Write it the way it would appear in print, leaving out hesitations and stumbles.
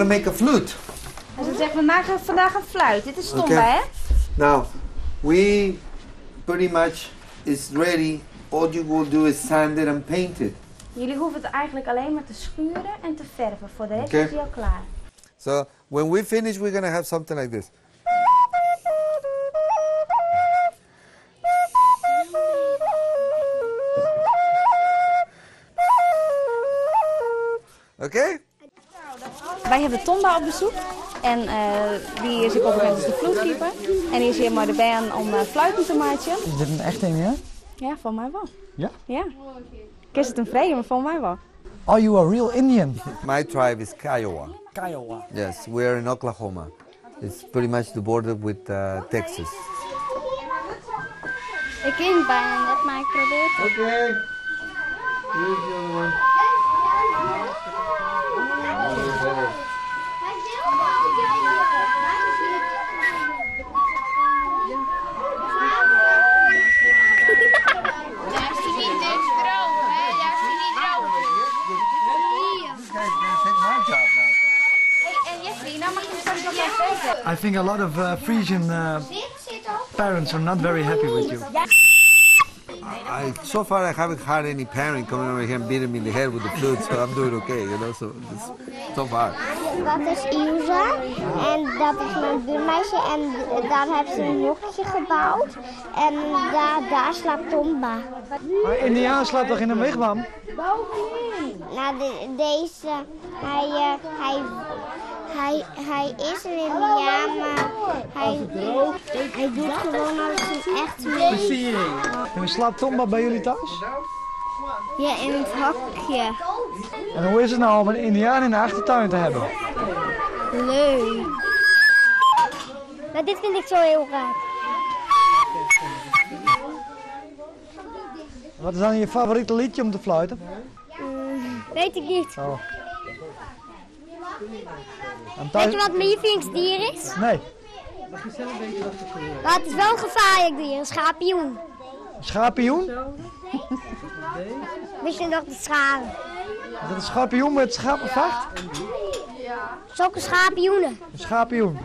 gonna make a flute. Hij zegt, we maken vandaag een fluit. Dit is Tomba, Okay. hè? Now, we pretty much is ready. All you will do is sand it and paint it. Jullie hoeven het eigenlijk alleen maar te schuren en te verven. Voor de rest Oké. is hij al klaar. So when we finish, we're gonna have something like this. Okay? Wij hebben Tomba op bezoek. En eh, die is ook bekend als de vloedkeeper. En die is hier maar de band om eh, fluiten te maken. Is dit een echt een, ja? Ja, van mij wel. Ja? Ja. Ik is het een vrije, maar van mij wel. Are you a real Indian? My tribe is Kiowa. Kiowa. Yes, we are in Oklahoma. It's pretty much the border with uh, Texas. Ik ken het bijna net, maar ik probeer het. Okay. Here's the other one. Daar is hij niet droog, hè? Daar is hij niet droog. This guy's gonna take my job now. Hey, en Jeffrey, nou mag je straks nog even verven. I think a lot of Frisian parents are not very happy with you. I, so far, I haven't had any parent coming over here and beating me in the head with the flute, so I'm doing okay, you know. So, it's, so far. Dat is Ilse en dat is mijn buurmeisje en daar heeft ze een hokje gebouwd en daar, daar slaapt Tomba. Maar Indiaan slaapt toch in een wigwam? Nou, de- deze, hij, eh, hij, hij, hij is een indiaan, maar hij, hij doet gewoon als een echt mens. En slaapt Tomba bij jullie thuis? Ja, in het hokje. En hoe is het nou om een Indiaan in de achtertuin te hebben? Leuk. Maar dit vind ik zo heel raar. Wat is dan je favoriete liedje om te fluiten? Weet ik niet. Oh. En thuis- Weet je wat mijn lievelingsdier is? Nee, Maar het is wel een gevaarlijk dier, een schaapioen. een schapioen? Wist je nog de scharen? Is dat een schapioen met schapenvacht? Zulke schaapioenen. Een schapioen.